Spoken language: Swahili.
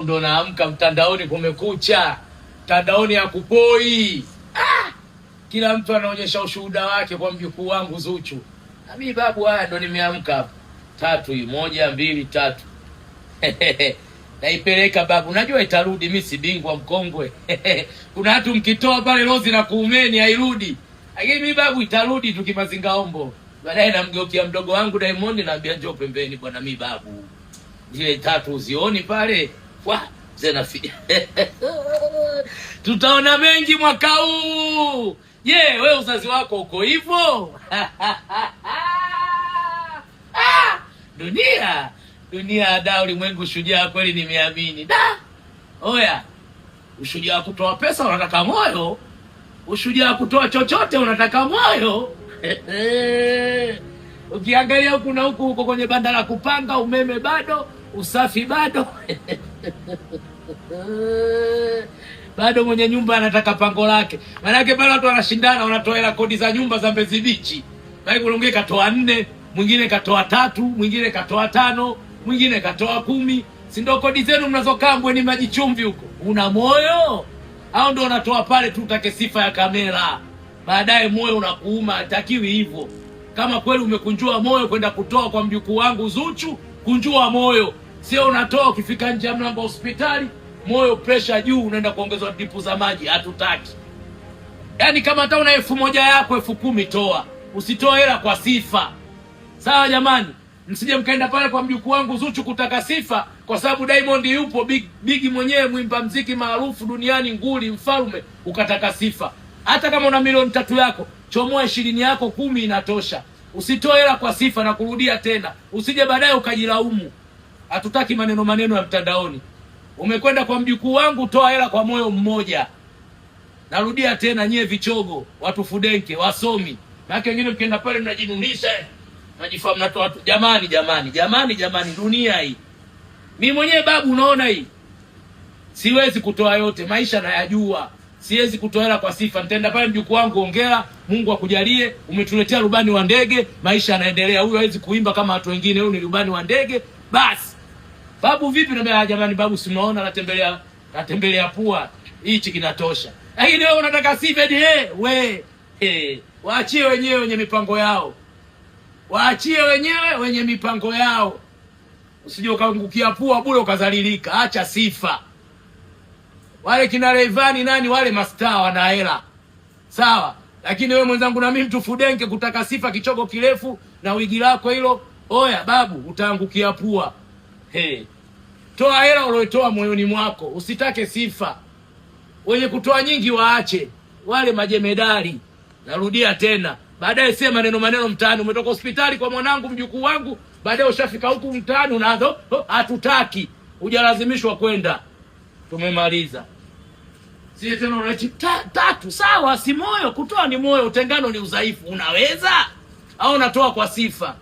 Babu ndo naamka mtandaoni, kumekucha, mtandaoni hakupoi. Ah! Kila mtu anaonyesha ushuhuda wake kwa mjukuu wangu Zuchu. Na mimi babu, haya ndo nimeamka hapa. Tatu hii, moja, mbili, tatu. Naipeleka babu, najua itarudi, mi si bingwa mkongwe. Kuna watu mkitoa pale rozi na kuumeni hairudi, lakini mi babu itarudi tukimazinga ombo. Baadaye namgeukia mdogo wangu Diamond, naambia njoo pembeni bwana, mi babu zile tatu uzioni pale wa zena tutaona mengi mwaka huu. Je, we uzazi wako uko hivyo? Ah, dunia dunia da, ulimwengu shujaa kweli, nimeamini da. Oya, ushujaa wa kutoa pesa unataka moyo, ushujaa wa kutoa chochote unataka moyo. Ukiangalia huku na huku, huko kwenye banda la kupanga, umeme bado, usafi bado bado mwenye nyumba anataka pango lake. Maanake pale watu wanashindana, wanatoa hela kodi za nyumba za Mbezi Beach. Maana kuna mwingine katoa nne, mwingine katoa tatu, mwingine katoa tano, mwingine katoa 10. Si ndio kodi zenu mnazokaa Mbweni maji chumvi huko? Una moyo au ndio unatoa pale tu utake sifa ya kamera, baadaye moyo unakuuma? Hatakiwi hivyo. Kama kweli umekunjua moyo kwenda kutoa kwa mjukuu wangu Zuchu, kunjua moyo, sio unatoa ukifika nje ya mlango wa hospitali moyo pressure juu, unaenda kuongezwa dripu za maji. Hatutaki. Yaani kama hata una 1000 yako 10,000 toa, usitoe hela kwa sifa. Sawa jamani, msije mkaenda pale kwa mjukuu wangu Zuchu kutaka sifa, kwa sababu Diamond yupo big, big mwenyewe mwimba mziki maarufu duniani, nguli mfalme, ukataka sifa. Hata kama una milioni 3 yako, chomoa 20 yako, 10 inatosha. Usitoe hela kwa sifa, na kurudia tena, usije baadaye ukajilaumu. Hatutaki maneno maneno ya mtandaoni. Umekwenda kwa mjukuu wangu, toa hela kwa moyo mmoja. Narudia tena, nyie vichogo, watu fudenke, wasomi, maana wengine mkienda pale mnajinunisha, mnajifahamu, mnatoa watu. Jamani, jamani, jamani, jamani, dunia hii. Mimi mwenyewe babu, unaona hii, siwezi kutoa yote, maisha nayajua, siwezi kutoa hela kwa sifa. Nitaenda pale mjukuu wangu, ongea, Mungu akujalie, umetuletea rubani wa ndege, maisha yanaendelea. Huyu hawezi kuimba kama watu wengine, huyu ni rubani wa ndege. Basi babu vipi? Naambia jamani, babu si mnaona natembelea, natembelea pua, hichi kinatosha. Lakini wewe unataka sifa eti we hey, waachie wenyewe wenye mipango yao, waachie wenyewe wenye mipango yao. Usije ukaangukia pua bure ukazalilika. Acha sifa. Wale kina Rayvanny nani wale mastaa wana hela sawa, lakini wewe mwenzangu na mimi mtu fudenke kutaka sifa kichogo kirefu na wigi lako hilo, oya babu, utaangukia pua. Hey. Toa hela ulioitoa moyoni mwako, usitake sifa. Wenye kutoa nyingi waache, wale majemedari. Narudia tena, baadaye sema maneno maneno mtaani, umetoka hospitali kwa mwanangu mjukuu wangu, baadaye ushafika huku mtaani unaanza hatutaki, hujalazimishwa kwenda. Tumemaliza. Sisi tena unaichi tatu, sawa, si moyo, kutoa ni moyo, utengano ni udhaifu. Unaweza au unatoa kwa sifa?